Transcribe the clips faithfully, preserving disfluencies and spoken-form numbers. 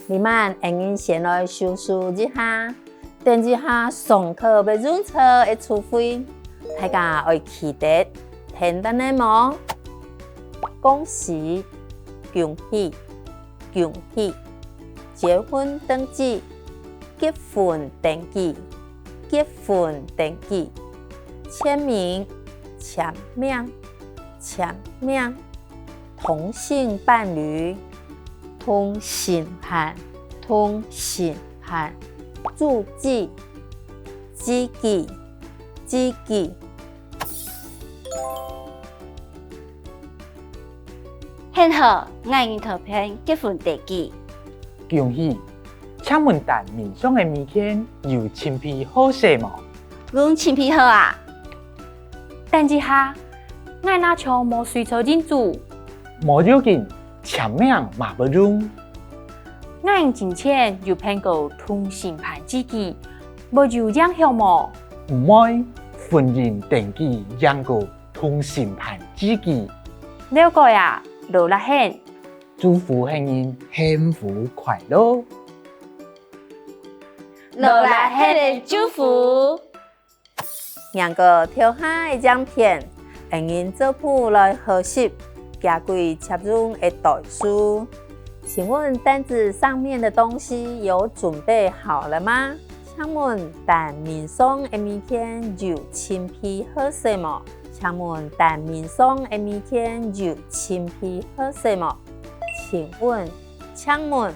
這滿，𠊎人先來收拾一下，等一下上課會用著个詞彙，大家愛記得聽等仔無？恭喜，恭喜，恭喜！結婚登記，結婚登記，結婚登記！簽名，簽名，簽名！ 同性伴侶，同性伴，同性伴，註記，註記，註記。恁好，𠊎人討辦結婚登記。恭喜！請問單面上个物件有清氣好勢無？有清氣好啊！ 等一下，𠊎若像無隨著印仔。無要緊，簽名嘛會用。𠊎人進前有辦過同性伴註記，會有影響無？毋會，婚姻登記贏過同性伴註記。了解啊，勞力你！祝福你人幸福快樂！勞力你个祝福！ 䀴過頭下个影片，𠊎人做伙來學習，這幾隻用个代數。請問單子上面的東西有準備好了嗎？請問單面上个物件有清氣好勢無？請問單面上个物件有清氣好勢無？請問，請問，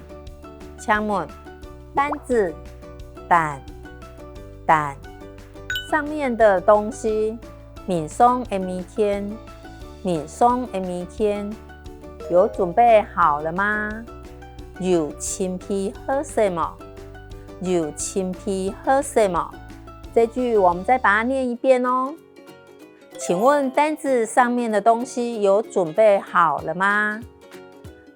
請問，單子，單，單。 上面的東西，面上个物件，面上个物件，有準備好了嗎？有清氣好勢無？有清氣好勢無？這句我們再把它念一遍哦。請問單子上面的東西有準備好了嗎？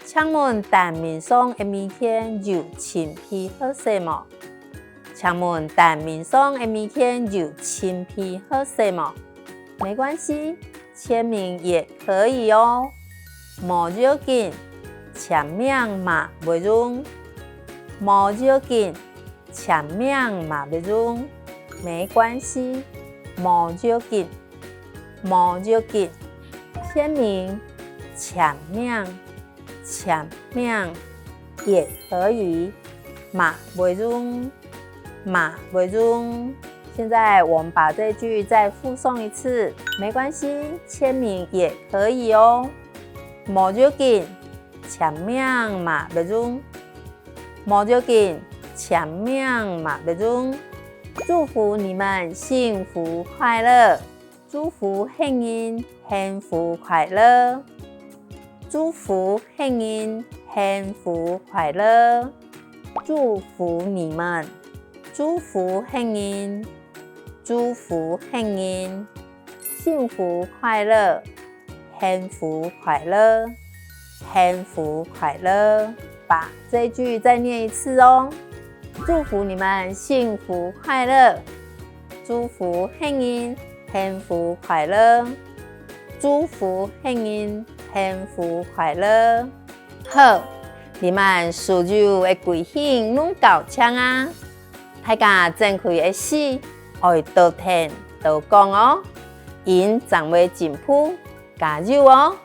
請問單面上个物件有清氣好勢無？請問單面上个物件有清氣好勢無？沒關係，簽名也可以哦。無要緊，簽名嘛會用。無要緊， 簽名嘛會用，沒關係，無要緊，無要緊。簽名，簽名，簽名，也可以，嘛會用，嘛會用。現在我們把這句再複誦一次，沒關係，簽名也可以哦。無要緊，簽名嘛會用。 無要緊，簽名嘛會用。祝福你們幸福快樂，祝福你人幸福快樂，祝福你人幸福快樂，祝福你們，祝福你人，祝福你人，幸福快樂， 幸福快樂，幸福快樂。把這句再念一次哦。祝福你們幸福快樂，祝福你人幸福快樂，祝福你人幸福快樂。好，這滿所有个句型攏教淨啊！大家整句个時，愛多聽多講哦，你正會進步。 加油哦！